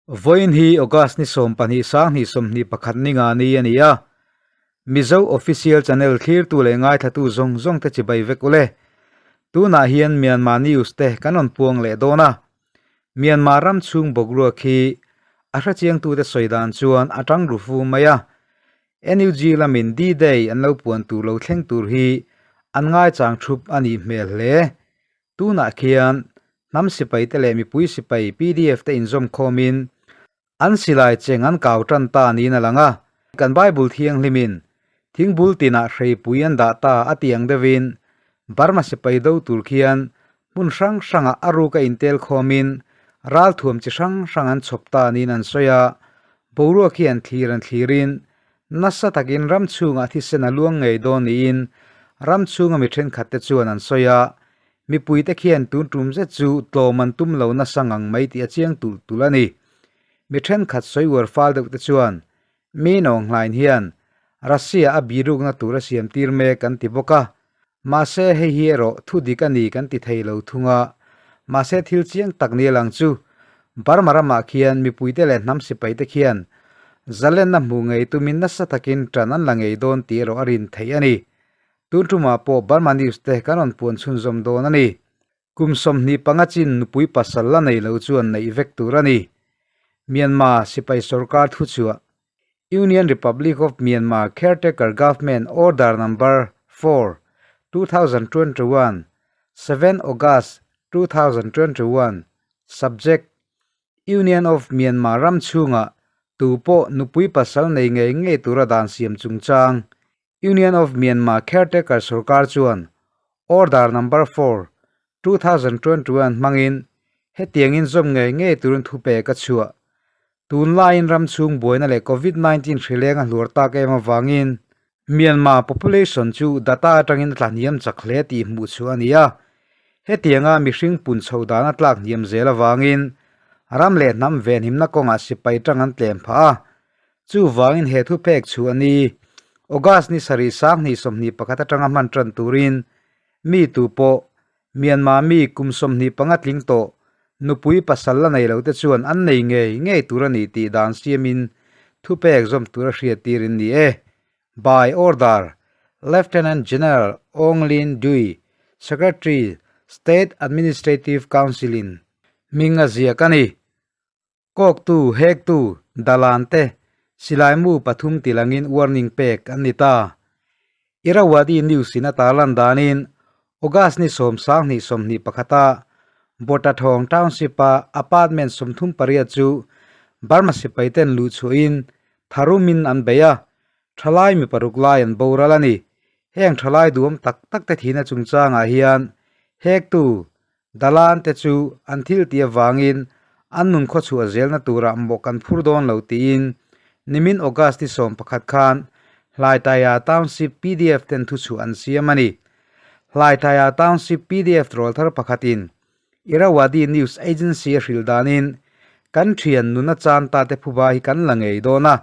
Vawiin hi August ni 12 sanghnih 21 ni nga ni a ni a. Mizo Official Channel thlirtu leh ngaithlatu zawng zawng te chibai vek ule. Tunah hian Myanmar News te kan rawn puang leh dawn a. Myanmar ram chhung boruak hi a hrechiangtute sawi dan chuan a tang ru fu mai a. NUG lamin D-Day an lo puan tur lo thleng tur hi an ngaichang thup a nih hmel hle. Tunah khian hnam sipai te leh mipui sipai pdf te inzawm khawmin an silai cheng an kau tan ta niin a lang a. Kan Bible thianghlimin thingbul tinah hreipui an dah ta a tih ang deuhin Burma sipai do tur khian hmun hrang hrangah a ruka intel khawmin ralthuam chi hrang hrang an chhawp ta niin an sawi a. Boruak hi an thlir an thlirin Nasa takin ram chhungah thisen a luang ngei dawn niin ram chhunga mi thenkhatte chuan an sawi a, mipuite khian tun tum zet chu tlawm an tum lo nasa ngang mai tih a chiang tulh tulh a ni. Mi thenkhat sawi uar fal deuhte chuan mi nawnghlain hian Russia a birukna tur a siam tir mek an ti bawk a, mahse hei hi erawh thu dik a ni kan ti thei lo thung a, mahse thil chiang tak ni lang chu Burma ramah khian mipuite leh hnam sipaite khian zalenna hmuh ngei tumin nasa takin ṭan an la ngei dawn tih erawh a rin theih a ni. Tun ṭumah pawh Burma News te kan rawn puan chhunzawm dawn a ni. Kum 25 chin nupui pasal la nei lo chuan neih vek tur a ni. Myanmar sipai sorkar thuchhuah Union Republic of Myanmar Caretaker Government Order Number 4, 2021, 7 August 2021, Subject, Union of Myanmar ram chhungah tu pawh nupui pasal nei ngei ngei tura dan siam chungchang Union of Myanmar Caretaker sorkar chuan Order Number 4, 2021 hmangin hetiangin zawm ngei ngei turin thupek a chhuah. Tunlaiin ram chhung buaina leh Covid-19 hrileng a hluar tak em avangin Myanmar population chu data atangin a tlahniam chak hle tih hmuh chhuah a ni a. Hetianga mihring pun chhoh dan a tlak hniam zel avangin ram leh hnam venhimna kawngah sipai tang an tlem phah a. Chuvangin he thupek chhuah a ni. August ni sarih 2021 atanga hman tan turin mi tu pawh Myanmar mi kum 25 tling tawh nupui pasal la nei lote chuan an nei ngei ngei tur a ni tih dan siamin thupek zawm tur a hriat tirin ni e. By order, Lieutenant General Aung Lin Dui, Secretary, State Administrative Council in hming a ziak a ni. Kawktu, hektu, dalan te silaimu pathum tilangin warning pek an ni ta. Irrawaddy News in a tarlan danin August ni 10 20 21 a Botahthawng Township a apartment 38 chu Burma sipai ten luh chhuahin tharumin an bei a, thalai mi paruk lai an boral a ni. Heng thalai duhawm tak tak te thihna chungchangah hian hektu Dalan te chu an thil tih avangin an nun khawchhuah zelna turah mawh kan phur dawn lo tiin nimin August ni 11 khan Hlaitaya Township pdf ten thuchhuah an siam a ni. Hlaitaya Township pdf rawl thar pakhatin Irrawaddy News Agency a hrilh danin kan thian nuna chan ta te phuba hi kan la ngei dawn a,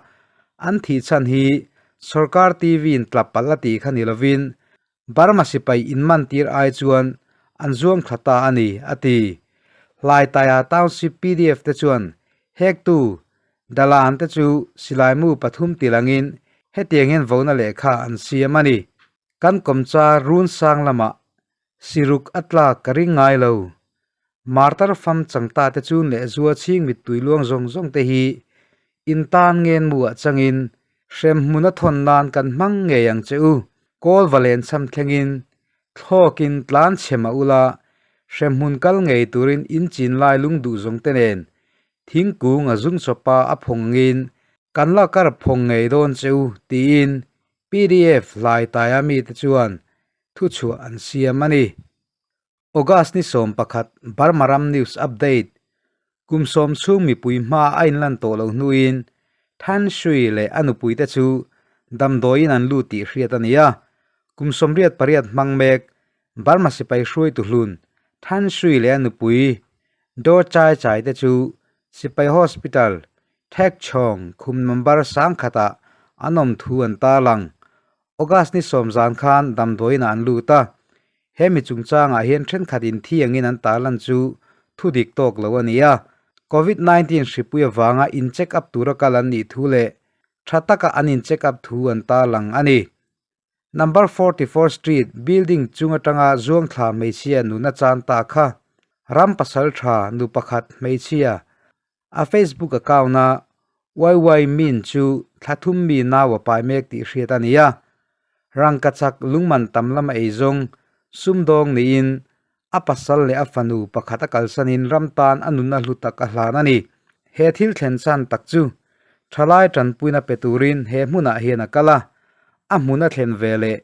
an thih chhan hi sorkar TV in tla palh a tih kha ni lovin Burma sipai inman tir ai chuan an zuang thla ta a ni, a ti. Hlaitaya Township pdf te chuan hektu Dalan te chu silaimu pathum tilangin hetiang hian vona lehkha an siam a ni. Kan kawmcha run sang lamah siruk a tlak ka ring ngai lo. Martar fam changta te chun leh zua chhing mittui luang zawng zawng te hi intan ngen mu ah changin hrem hmun a thawn nan kan hmang ngei ang che u. Kawl va len cham thlengin thlawkin tlan chhe mah ula hrem hmun kal ngei turin in chin lai lung duh zawng te nen thingkung a zung chawpa a phawng angin kan la kar phawng ngei dawn che u tiin pdf hlai taia mite chuan thuchhuah an siam a ni. August ni 11 Burma ram news update Kum sawm chhung mipui hma a inlan tawh lo hnuin Than Sui leh a nupuite chu damdawiin an lut tih hriat a ni a. Kum 88 hmang mek Burma sipai hruaitu hlun Than Sui leh a nupui Daw Chai Chai te chu sipai hospital Thek Chhawng khum number 1000 ah an awm thu an tarlang. August ni 10 zan khan damdawiin ah an lut a. He mi chungchangah hian thenkhat in thi angin an tarlan chu thu dik tawk lo a ni a. Covid 19 hripui avanga in check up tura kal an nih thu leh tha taka an in check up thu an tarlang a ni. Number 44 Street building chung atanga zuangthla hmeichhia nuna chan ta kha ram pasal tha nu pakhat hmeichhia a Facebook account a YY Min chu thla thum mi nau a pai mek tih hriat a ni a. Rangkachak lungman tam lama eizawng sumdawng niin A pasal leh a fanu pakhat a kalsanin ram tan a nunna hlu tak a hlan a ni. He thil thlen chan tak chu thalai tanpuina pe turin he hmunah hian a kal a, a hmun a thlen ve leh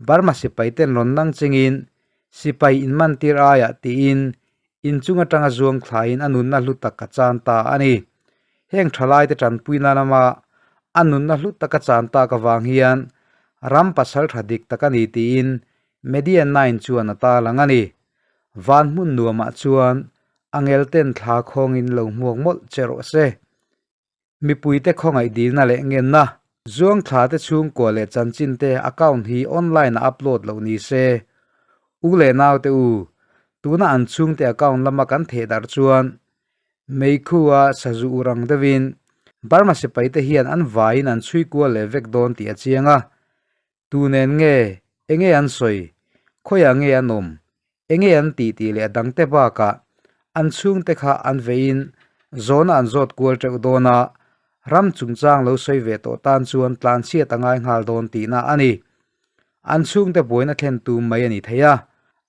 Burma sipai ten rawn nang chingin sipai inmantir aiah tiin inchung atanga zuang thlaiin a nunna hlu tak a chan ta a ni. Heng thalaite tanpuina lama a nunna hlu tak a chan tak avang hian ram pasal tha dik tak a ni tiin Media Nine chuan a tarlang a ni. Van hmun nuamah chuan a ngelten thla khawngin lo hmuak mawlh che rawh se. Mipuite khawngaih dilna leh ngenna, zuangthla te chhungkua leh chanchin te account hi online a upload loh ni se. U leh naute u, tuna an chhungte account lama kan theh darh chuan Meikhu a sazu ur ang deuhin Burma sipaite hian an vaiin an chhui kual leh vek dawn tih a chiang a. Tu nen nge, enge an sawi, khawiah nge an awm, enge an tih tih leh a dangte bakah an chhungte kha an veiin zawhna an zawt kual teuh dawn a, ram chungchang lo sawi ve tawh tan chuan tlanchhiat a ngai nghal dawn tihna a ni. An chhungte buaina thlen tum mai a ni thei a,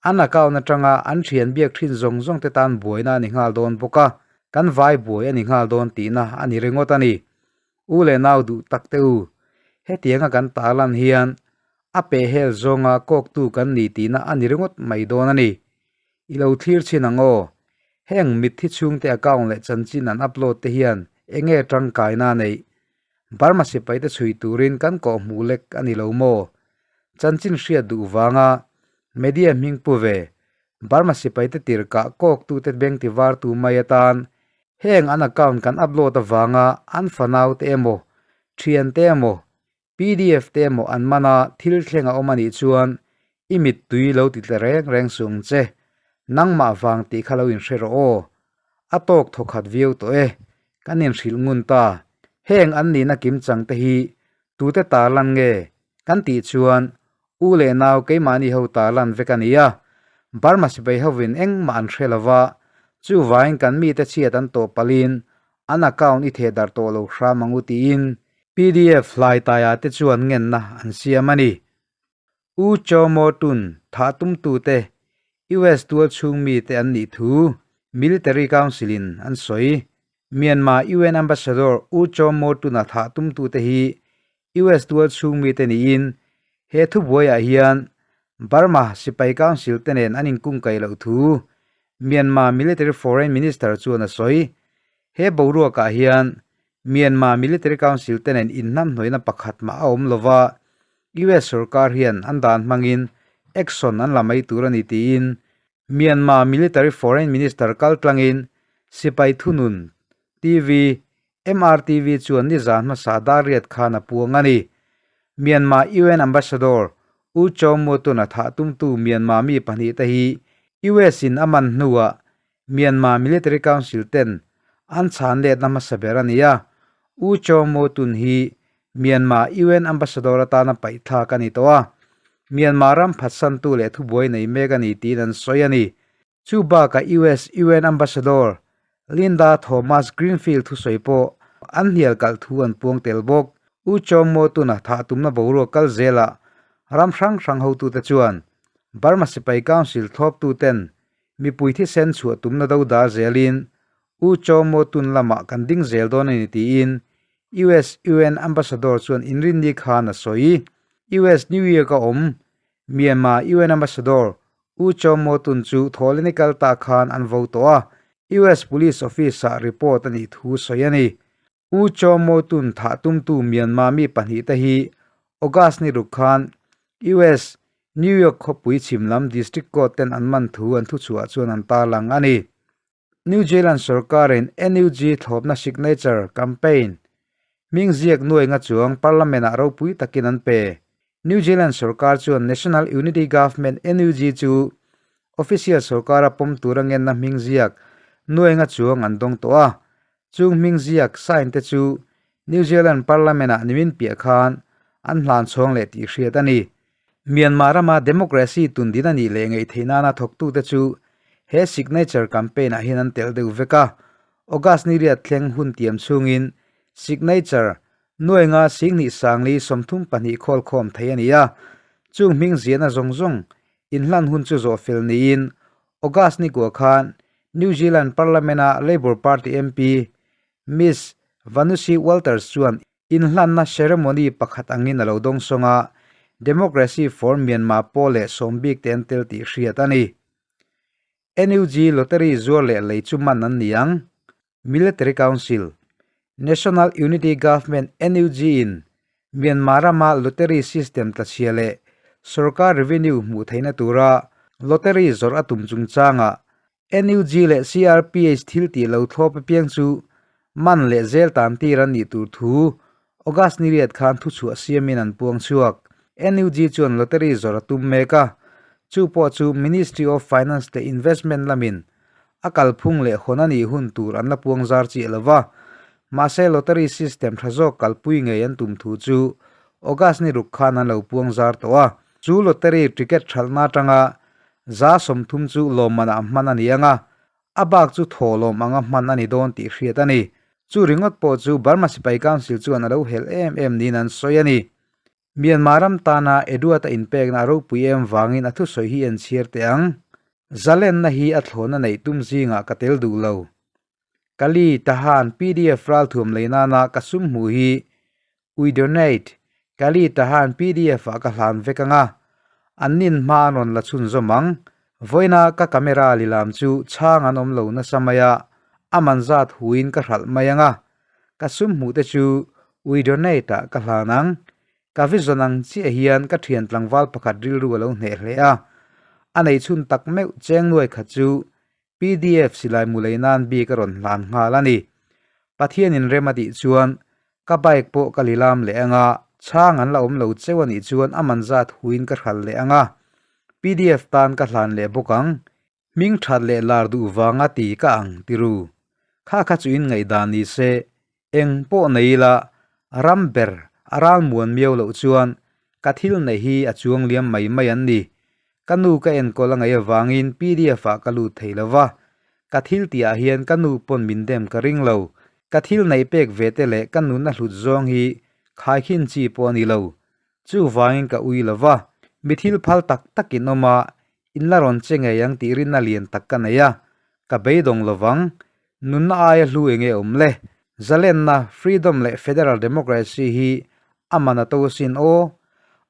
an account atanga an thian biak thin zawng zawng te tan buaina a ni nghal dawn bawk a, kan vai buai a ni nghal dawn tihna a ni ringawt a ni. U leh nau duh tak te u, hetianga kan tarlan hian a pehhel zawnga kawktu kan ni tihna a ni ringawt mai dawn a ni. I lo thlir chhin ang aw. Heng mitthi chhungte account leh chanchin an upload te hian enge tangkaina a neih? Burma sipaite chhui turin kan kawh hmuh lek a ni lo maw? Chanchin hriat duh vanga media hming pu ve Burma sipaite tirhkah kawktute beng tivartu mai atan heng an account kan upload avanga an fanaute emaw, thiante emaw, pdf te emaw an man a thil thleng a awm a nih chuan i mittui lo ti tle reng reng suh ang che. Nangmah vang tih kha lo inhre rawh aw. A tawk thawkhat viau tawh e. Kan inhrilh ngun ta. Heng an nihna kimchang te hi tute tarlan nge kan tih chuan U leh nau keimahni ho tarlan vek a ni a, Burma sipai hovin engmah an hre lova, chuvain kan mite chhiat an tawh palhin an account i theh darh tawh lo hram ang u tiin pdf hlai taia te chuan ngenna an siam a ni. U Chaw Maw Tun thah tumtute US tual chhung mite an nih thu Military Council in an sawi. Myanmar UN Ambassador U Chaw Maw Tun-a thah tumtute hi US tual chhung mite niin he thubuaiah hian Burma sipai council te nen an inkungkaih loh thu Myanmar Military Foreign Minister chuan a sawi. He boruakah hian Myanmar Military Council te nen inhnamhnawihna pakhat mah a awm lova, US sorkar hian an dan hmangin action an la mai tur a ni tiin Myanmar Military Foreign Minister kaltlangin sipai thunun TV MRTV chuan nizan hmasa Dariat khan a puang a ni. Myanmar UN Ambassador U Kyaw Moe Tun-a thah tumtu Myanmar mi pahnihte hi US in a man hnuah Myanmar Military Council ten an chhan letna hmasa ber a ni a. U Kyaw Moe Tun hi Myanmar UN Ambassador atana paihthlak a ni tawh a. Myanmar ram phatsantu leh thubuai nei mek a ni tiin an sawi a ni. Chu bakah US UN Ambassador Linda Thomas Greenfield thusawi pawh an hnial kalh thu an puang tel bawk. U Kyaw Moe Tun-a thah tumna boruak kal zelah ram hrang hrang hotute chuan Burma Sipai Council thlawptuten mipui thisen chhuah tumna do dar zelin U Kyaw Moe Tun lamah kan ding zel dawn a ni tiin US UN Ambassador chuan inrinni khan a sawi. US New York-a awm Myanmar UN Ambassador U Kyaw Moe Tun chu thawleni kal ta khan an vo tawh a, US Police Office-ah report a nih thu sawi a ni. U Kyaw Moe Tun thah tumtu Myanmar mi pahnihte hi August ni ruk khan US New York khawpui chhim lam District Court ten an man thu an thuchhuah chuan an tarlang a ni. New Zealand sorkarin NUG thlawpna signature campaign hming ziak nuai nga chuang Parliament-ah ropui takin an pe. New Zealand sorkar chuan National Unity Government, NUG, chu official sorkara pawm tura ngenna hming ziak nuai nga chuang an dawng tawh a. Chung hming ziak sign te chu New Zealand Parliament-ah nimin piah khan an hlan chhawng leh tih hriat a ni. Myanmar rama democracy tundin a nih leh ngaih theih nana thawktute chu he signature campaign-ah hian an telh deuh vek a. August ni riat thleng hun tiam chhungin signature nuai nga 20 32 khawl khawm thei a ni a. Chung hming ziahna zawng zawng inhlan hun chu zawh fel niin August ni kua khan New Zealand Parliament-a Labour Party MP Miss Vanushi Walters chuan inhlanna ceremony pakhat angin a lo dawngsawng a, Democracy for Myanmar pawl leh sawm bik te an tel tih hriat a ni. NUG lottery zuar leh lei chu man an ni ang. Military Council, National Unity Government, NUG, in Myanmar rama lottery system tlachhia leh sorkar revenue hmuh theihna tura lottery zawrh a tum chungchangah NUG leh CRPH thil tih lo thlawp apiang chu man leh zel tan tir an nih tur thu August ni riat khan thuchhuah siamin an puang chhuak. NUG chuan lottery zawrh a tum mek a, chu pawh chu Ministry of Finance leh Investment lamin a kalphung leh hawn a nih hun tur an la puang zar chiah lo va. Mahse lottery system tha zawk kalpui ngei an tum thu chu August ni ruk khan an lo puang zar tawh a. Chu lottery ticket hralhna atanga 30% chu lawmmanah hman a ni ang a, A bak chu thawhlawm anga hman a ni dawn tih hriat a ni. Chu ringawt pawh chu Burma Sipai Council chuan a lo helh em em niin an sawi a ni. Myanmar ram tana Edward-a inpekna a ropui em vangin a thusawi hi en chhiar teh ang. Zalenna hi a thlawhna neih tum zingah ka tel duh lo. Kali, Tahan, pdf ralthuam lei nana ka sum hmuh hi We donate, Kali Tahan pdf ah ka hlan vek anga, an nin hma an rawn la chhunzawm ang. Vawiina ka camera lilam chu chhang an awm lo nasa mai a, a man zat huin ka hralh mai anga, ka sum hmuh te chu We donate ah ka hlan ang. Ka vision ang chiah hian ka thian tlangval pakhat rilru a lo hneh hle a, a nei chhun tak meuh cheng nuai khat chu Pdf silai mu lei nan bik a rawn hlan nghal a ni. Pathianin rem a tih chuan ka bike pawh ka lilam leh ang a, chhang an la awm lo cheu a nih chuan a man zat huin ka hral leh ang a, pdf tan ka hlan leh bawk ang. Hming that leh lar duh vanga ti ka ang ti ru. Kha kha chu in ngaihdan ni se, eng pawh nei ila ram ber a ral muan miau loh chuan ka thil neih hi a chuang liam mai mai an ni. Ka nu ka enkawl a ngaih avangin pdf ah ka lut thei lo va, ka thil tih ah hian ka nu pawn min dem ka ring lo. Ka thil neih pek ve te leh ka nunna hlut zawng hi khaikhin chi pawh a ni lo. Chuvangin ka ui lo va, mi thil phal tak tak in awm a, in la rawn che ngei ang tih rinna lian tak ka nei a, ka beidawng lo vang. Nunna aia hlu enge awm le? Zalenna, freedom leh federal democracy hi a man a to asin aw.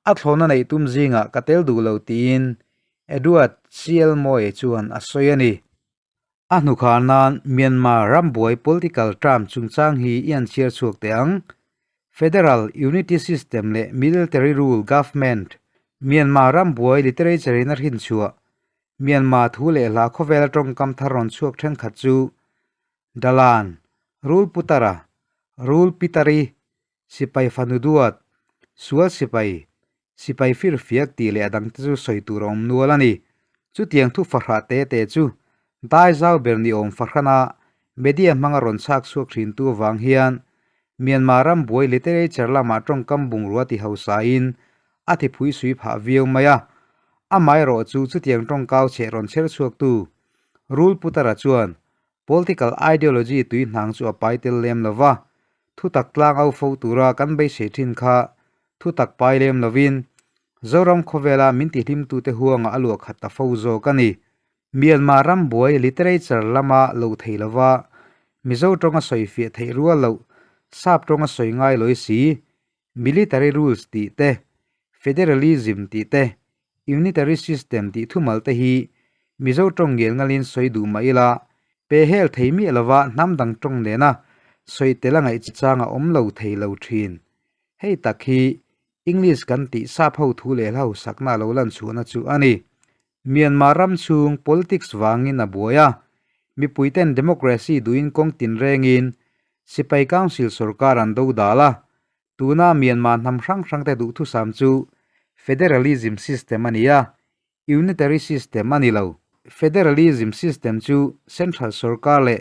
A thlawhna neih tum zingah ka tel duh lo tiin Edward CL Moye chuan a sawi a ni. A hnukhar nan Myanmar rambuai political term chungchang hi i an chhiar chhuak teh ang. Federal Unity System leh Military Rule Government, Myanmar rambuai literature in a hrinchhuah Myanmar thu leh hla khawvela tawngkam thar rawn chhuak thenkhat chu Dalan, Rul Putara, Rul Pitari, Sipai Fanu Duat, Sual Sipai, Sipai fir fiak tih leh a dangte chu sawi tur a awm nual a ni. Chutiang thu fahrah te te chu dai zau ber ni awm fahrana media hmanga rawn chhak chhuak thintu avang hian Myanmar ram buai literature lamah tawngkam bungrua ti hausain a thi phui sui phah viau mai a. Amaherawh chu chutiang tawngkau chheh rawn chher chhuaktu Rul Putara chuan Political ideology tui hnang chu a pai tel lem lo va, thutak tlang au fo tura kan beisei thin kha thutak pai lem lovin Zoram khawvela min tihlimtute huangah a luah khat ta fo zawk a ni. Myanmar ram buai literature lama loh thei lova Mizo tawnga sawi fiah theih rual loh, sap tawnga sawi ngai lawi si, Military rules tih te, Federalism tih te, Unitary system tih thumal te hi Mizo tawng ngel ngalin sawi duh mah ila, pe hel thei miah lova hnam dang tawng nena sawi tel a ngaih chang a awm lo thei lo thin. Hei tak hi English kan tih sap ho thu leh hla husakna a lo lan chhuahna chu a ni. Myanmar ram chhung politics vangin a buai a, mipuiten democracy duhin kawng tinrengin sipai council sorkar an do dal a, tuna Myanmar hnam hrang hrangte duhthusam chu federalism system a ni a, unitary system a ni lo. Federalism system chu central sorkar leh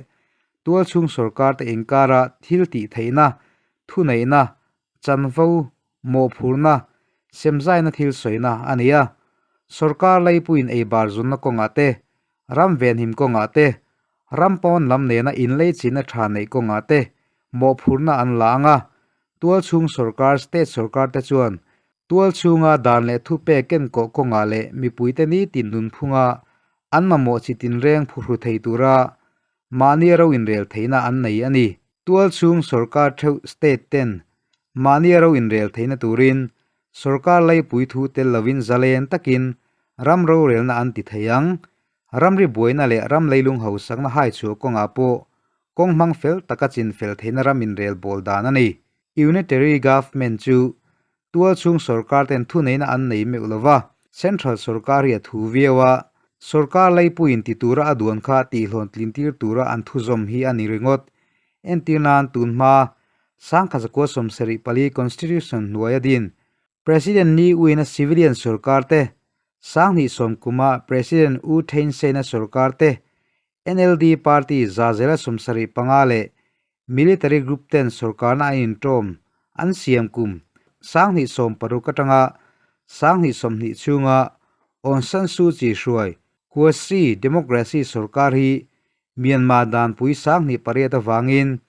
Tualchhung sorkar te inkara thil tih theihna, thuneihna, chanvo, mawhphurhna, semzaina thil sawina a ni a. Sorkar leipuiin eibar zunna kawngah te, ram venhim kawngah te, ram pawn lam nena inleichina tha neih kawngah te mawhphurhna an la ang a. Tualchhung sorkar, state sorkar te chuan tualchhunga dan leh thupek kenkawh kawngah leh mipuite nitin nunphunga an mamawh chi tinreng phuhru thei tura Mahni ro inrel theihna an nei a ni. Tualchhung sorkar theuh state ten mahni ro inrel theihna turin sorkar leipui thu tel lovin zalen takin ram rorelna an ti thei ang. Ramri buaina leh ram leilung hausakna haichhuah kawngah pawh kawng hmang fel taka chin fel theihna ram inrel bawl dan a ni. Unitary Government chu Tualchhung sorkar ten thuneihna an nei meuh lo va, Central sorkar hi a thu viau a, sorkar leipuiin ti tura a duan kha tihhlawn tlintir tura an thuzawm hi a ni ringawt. Entir nan tun hma Sangkhazakua 74 Constitution hnuaia din President Ni Win-a civilian sorkar te, 2010 kuma President U Thein Sein-a sorkar te, NLD party 75% leh Military group ten sorkarna an inṭawm an siam kum 2016 atanga 2020 chhunga Aung San Suu Kyi hruai Quasi Democracy sorkar hi Myanmar danpui 2008 avangin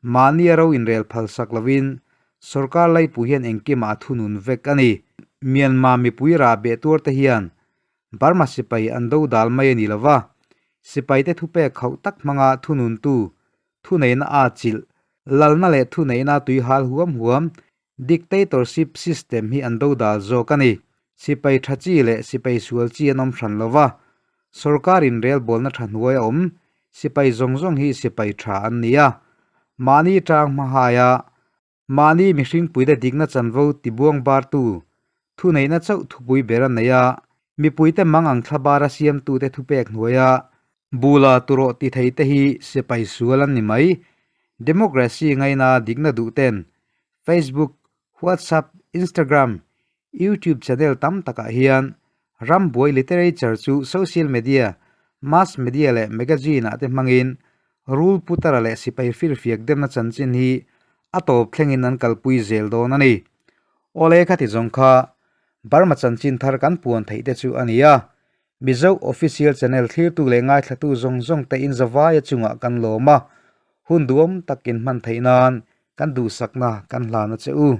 mahnia ro inrel phalsak lovin sorkar laipui hian engkimah a thunun vek a ni. Myanmar mipui rah beh tuar te hian Burma sipai an do dal mai a ni lo va, sipaite thupek khauh tak hmanga thununtu thuneihna a chilh, lalna leh thuneihna tui hal huam huam, dictatorship system hi an do dal zawk a ni. Sipai tha chi leh sipai sual chi an awm hran lo va, sorkar inrelbawlna tha hnuai a awm, sipai zawng zawng hi sipai tha an ni a, mahni tang hma haia Mahni mihringpuite dikna chanvo tibuang bartu thuneihna chauh thupui ber a nei a, mipuite mang ang thla bara siamtute thupek hnuaia bula turawh ti theite hi sipai sual an ni mai. Democracy ngaina dikna duhten Facebook, WhatsApp, Instagram, YouTube channel tam takah hian rambuai literature chu social media, mass media leh magazine ah te hmangin rul putara leh sipai firfiak demna chanchin hi a tawp thlengin an kalpui zel dawn a ni. Awle khati zawng kha Burma chanchin thar kan puan theih te chu a ni a, Mizo official channel thlirtu leh ngaithlatu zawng zawng te in zavaia chungah kan lawm a, hun duam takin hman theih nan kan duhsakna kan hlan a che u.